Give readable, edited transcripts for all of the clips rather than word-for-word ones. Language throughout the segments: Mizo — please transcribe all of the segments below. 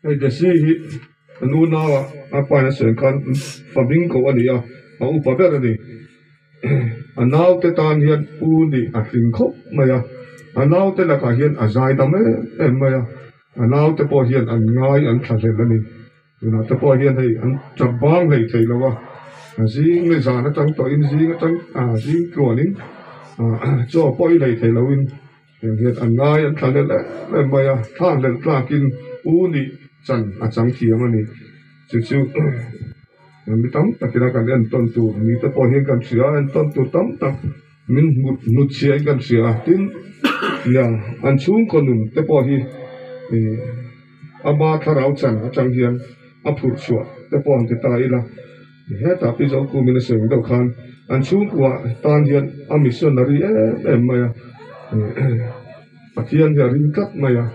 Hei Desi hi a nu nau ah a pa in a sawi ang khan fa hming koh a ni a, a upa ber a ni. A naute tan hian u nih a tling khawp mai a, a naute lakah hian a zai dam em em mai a, a naute pawh hian an ngai an thlahlel a ni. Tunah te pawh hian hei an tap bang hlei thei lo a, a zing leh zan atang tawhin zing atang ah zing tluanin ah chaw pawh i hlei thei loin heng hian an ngai an tla lel em em mai a, thla hlelh tlakin u nih chan a chang thiam a ni. Chu chu mi tam takin a kan entawn tur mi te pawh hian kan hria a, entawn tur tam tak min hmut hnut chhiain kan hria a, tin nia an chhungkaw nun te pawh hi ih. Ama thlarau chan atang hian a phurh chhuah te pawh an ti ta ila, hetah Pi Zokumin a sawi ang deuh khan an chhungkua tan hian a missionary em em mai a, Pathian hi a ring tlat mai a,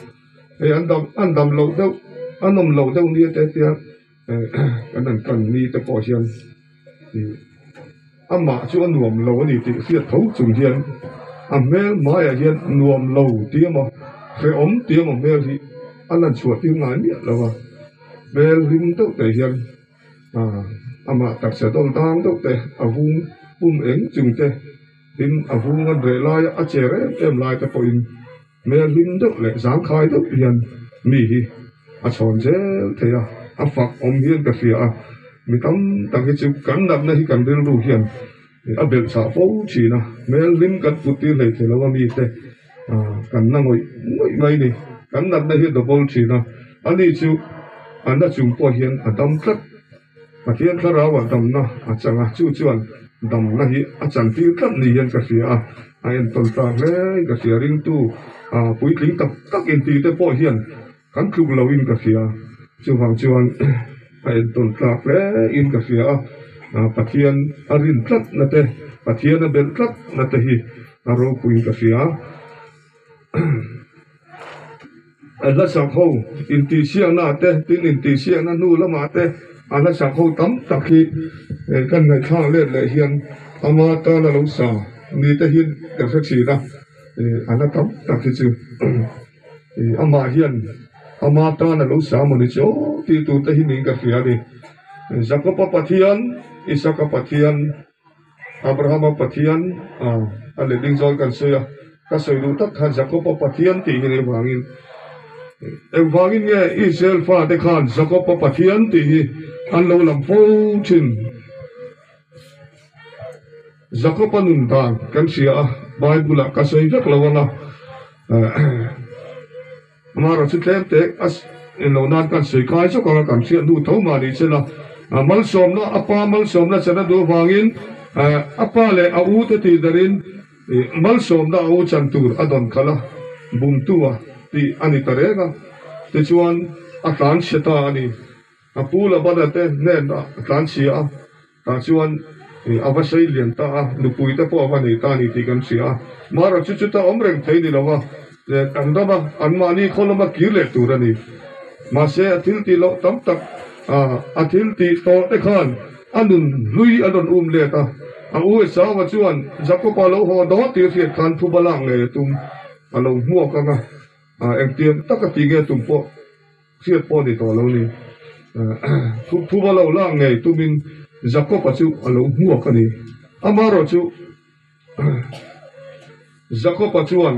hei an dam an dam loh deuh a nawm loh deuh nia te tia kan han kan ni te pawh hian amah chu a nuam lo a ni tih hriat tho chung hian a hmel hmaiah hian nuam lo tih emaw hrehawm tih emaw hmel hi a lan chhuah tir ngai miah lo a, hmel hlim deuh te hian ah amah taksa dawl dang deuh te a vung pum eng chung te tin a vung a reh laia a che rem em lai te pawhin hmel hlim deuh leh zangkhai deuh hian mi hi a chhawn zel thei a, a fak awm hian ka hria a, mi tam tak hi chu kan natna hi kan rilru hian a belh chah fo thin a, hmel hlim kan put tir hlei thei lo a mite kan na ngawih ngawih mai ni, kan natna hi a double thin a, ani chu a na chung pawh hian a dam tlat. Pathian thlarauah damna a chang a, chu chuan damna hi a chantir tlat ni hian ka hria a, a entawn tlak hle in ka hria, ringtu puitling tak tak inti te pawh hian kan tluk lo in ka hria, chuvang chuan a entawn tlak hle in ka hria a, Pathian a rin tlat na te, Pathian a belh tlat na te hi a ropui in ka hria. A hlasak ho intihsiakna ah te tin intihsiakna hnu lamah te a hlasak ho tam tak hi kan ngaihthlak let leh hian ama tan a lo sa ni te hi ka hre thin a, a hla tam tak hi chu amah hian ama tan a lo sa maw ni chu aw tih tur te hi niin ka hria a ni. Jakob-a Pathian, Isaka Pathian. Abrahama Pathian a let ding zawn kan sawi a, ka sawi duh tak khan Jakoba Pathian tih hi engvangin engvangin nge Israel fate khan Jakoba Pathian tih hi an lo lam fo thin? Jakoba nun dan kan hria a, Bible ah ka sawi vek lo ang a, Amaherawh chu tlem te a enlo nan kan sawi kai zawk ang a, kan hriat hnu tho mah ni chela malsawmna a pa malsawmna chan a duh avangin a pa leh a u te tih darin malsawmna a u chan tur a dawn khalh a, bumtu a tih a ni ta reng a, tichuan a tlanchhe ta a ni. A pu Labana te hnenah a tlanchhia a. Tah chuan a va sei lian ta a, nupui te pawh a va nei ta a ni tih kan hria a. Mara chu chuta awm reng thei ni lo va, an rama anmahni khaw lama kir leh tur a ni. Mahse a thil tih loh tam tak a thil tih tawh te khan a nun hlui a rawn um let a. A u Esauva chuan Jakoba lo haw dawn tih a hriat khan phuba lak ngei a tum a lo hmuak ang a, engtiang taka ti nge tum pawh Hriat pawh ni tawh lo ni. Thuva lo lak ngei tumin Jakob-a chu a lo hmuak a ni. Amaherawh chu Jakob-a chuan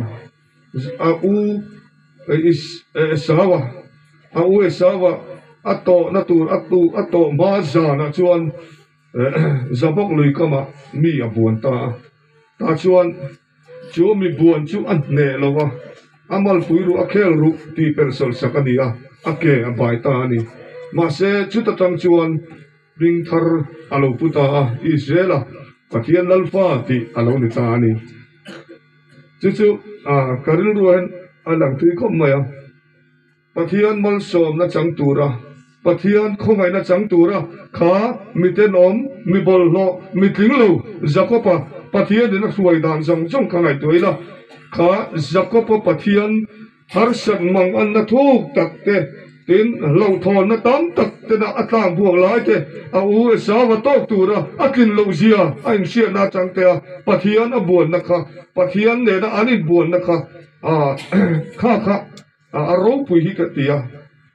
a u Esau-a a u Esau-a a tawhna tur a tu a tawh hma zanah chuan Jabok lui kamah mi a buan ta a. Tah chuan Chu mi buan chu a hneh lo a, a malpui ruh a khel ruh tih pelh sawlh sak a ni a, a ke a bai ta a ni. Mahse, chuta tang chuan hming thar a lo pu ta a, Israela Pathian Lalfa tih a lo ni ta a ni. Chu chu ka rilruah hian a lang thui khawp mai a. Pathian malsawmna chang tura, Pathian khawngaihna chang tura kha mi tenawm, mi bawlhhlawh, mi tling lo Jakob-a Pathianin a hruai dan zawng zawng kha ngaihtuah ila, kha Jakob-a Pathian harsat mang anna thuk tak te, tin hlauhthawnna tam tak tena a tlang buak lai te, a u Esau-a tawk tura a tlin loh zia a inhriatna atang te a Pathian a buanna kha, Pathian nena an inbuanna kha, kha kha. A ropui hi ka ti a,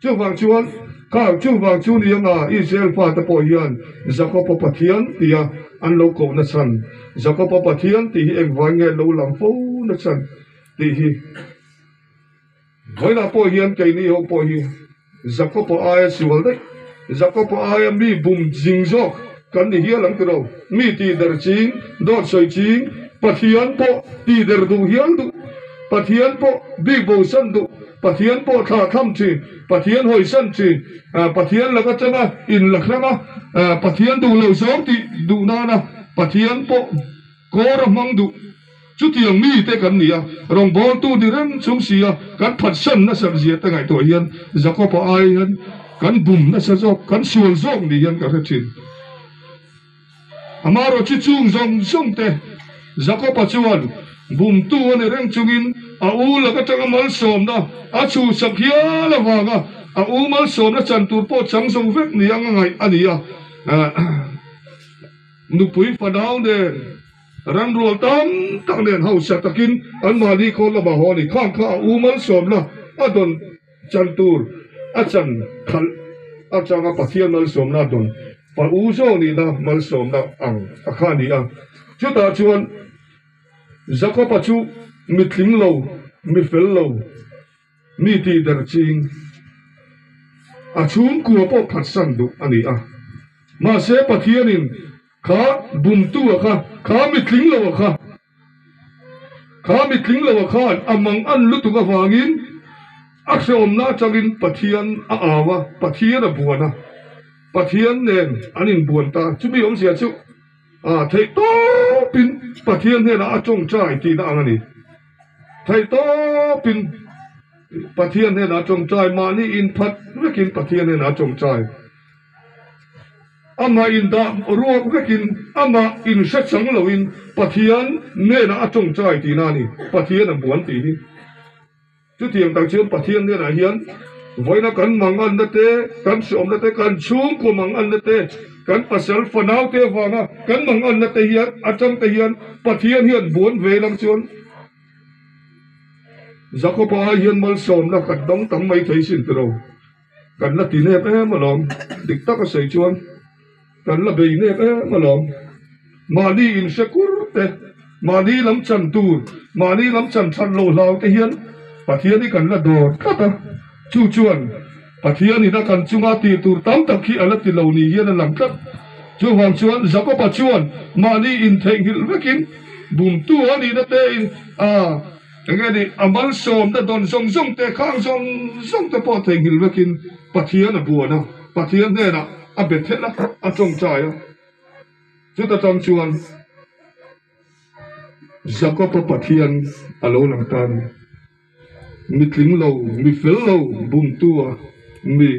Chuvang chuan, kha chuvang chu ni anga Israel fate pawh hian Jakoba Pathian tia an lo koh na chhan, Jakoba Pathian tih hi engvai nge lo lang fo na chhan tih hi. Vawiinah pawh hian keini ho pawh hi Jakoba aia sual daih, Jakoba aia mi bum zing zawk kan ni hial ang tiro. Mi tihder ching, dawt sawi ching, Pathian pawh tihder duh hial duh, Pathian pawh bik bosan duh, Pathian pawh thlah tham thin, Pathian hawisan thin, Pathian laka changa in la hrang a, Pathian duh lo zawng tih duh nana Pathian pawh kawr a hmang duh. Chutiang mite kan ni a, rawngbawltu ni reng chung si a, kan phatsan nasat zia te ngaihtuah hian Jakob-a ai hian kan bum nasa zawk, kan sual zawk ni hian ka hre thin. Amaherawh chu chung zawng zawng te Jakob-a chuan bumtu a ni reng chungin a u lak atanga malsawmna a chhuhsak hial avanga a u malsawmna chan tur pawh chang zo vek ni anga ngaih a ni a. Nupui fanau nen Ranrual tam tak nen hausa takin anmahni khaw lamah haw a ni. Khang kha a u malsawmna a dawn chan tur a chan khalh atanga Pathian malsawmna a dawn pa u zawk nihna malsawmna ang a kha a ni a. Chutah chuan Jakob-a chu mi tling lo, mi fel lo, mi tihder ching, a chhungkua pawh phatsan duh a ni a. Mahse Pathianin Kha bumtu a kha, kha mitling lo a kha, kha mitling lo a khan a mang an lutuk avangin a hrehawmna atangin Pathian a au a, Pathian a buan a, Pathian nen an inbuan ta. Chumi awmzia chu a theih tawpin Pathian hnenah a tawngtai tihna ang a ni. Theih tawpin Pathian hnenah a tawngtai, mahni inphat vekin Pathian hnenah a tawngtai. Amah indah ruak vekin, amah inhre chang loin Pathian hnenah a tawngtai tihna a ni. Pathian a buan tih hi. Chutiang tak chuan Pathian hnenah hian vawiina kan manganna te, kan hreawmna te, kan chhungkaw manganna te, kan pasal fanau te avanga kan manganna te hian atang te hian Pathian hian buan ve lang chuan Jakoba ai hian malsawmna kan dawng tam mai thei sin tiro. Kan la ti nep em alawm, dik taka sawi chuan kan la bei nep em alawm. Mahni inhre kur te, mahni lam chan tur, mahni lam chan that lo hlau te hian Pathian hi kan la dawr tlat a. Chu chuan Pathianin a kan chunga tih tur tam tak hi a la ti lo ni hian a lang tlat. Chuvang chuan Jakoba chuan mahni intheihnghilh vekin bumtu a nihna te in a. Enge ni, a malsawmna dawn zawng zawng te, khang zawng zawng te pawh theihnghilh vekin Pathian a buan a, Pathian hnenah a be thelh a, a tawngtai a. Chuta tang chuan Jakob-a Pathian a lo lang ta a ni. Mi tling lo, mi fel lo, bumtua mi,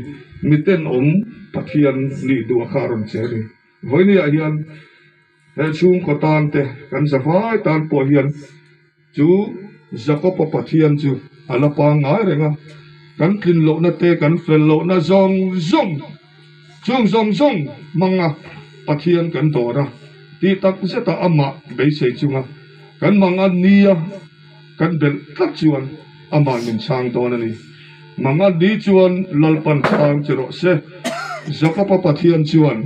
mi tenawm Pathian nih duh a kha a rawn che a ni. Vawinia hian He chhungkaw tan te, kan zavai tan pawh hian chu Jakob-a Pathian chu a la pangngai reng a, kan tlin lohna te, kan fel lohna zawng zawng, chung zawng zawng hmanga Pathian kan dawr a, tih tak zeta amah beisei chunga kan mangan nia kan belh tlat chuan amah min chhang dawn a ni. Mangan ni chuan Lalpan chhang che rawh se, Jakob-a Pathian chuan.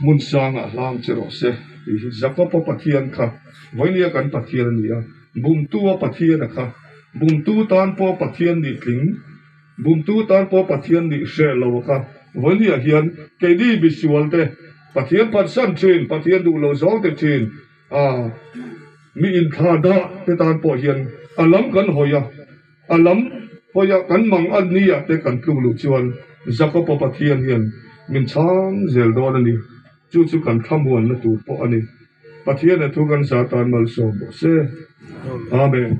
Hmun sangah hlang che rawh se tih hi Jakob-a Pathian kha vawinia kan Pathian a ni a, bumtu-a Pathian-a kha bumtu tan pawh Pathian nih tling, bumtu tan pawh Pathian nih hreh lo a kha vawinia hian keini misual te Pathian phatsan thin, Pathian duh lo zawng te thin a mi inthla dah te tan pawh hian a lam kan hawi a, a lam hawiah kan mang a nia te kan tluk luh chuan Jakob-a Pathian hian min chhang zel dawn a ni. Chu chu kan thlamuanna tur pawh a ni. Pathian a thu kan zah tan malsawm rawh se. Amen.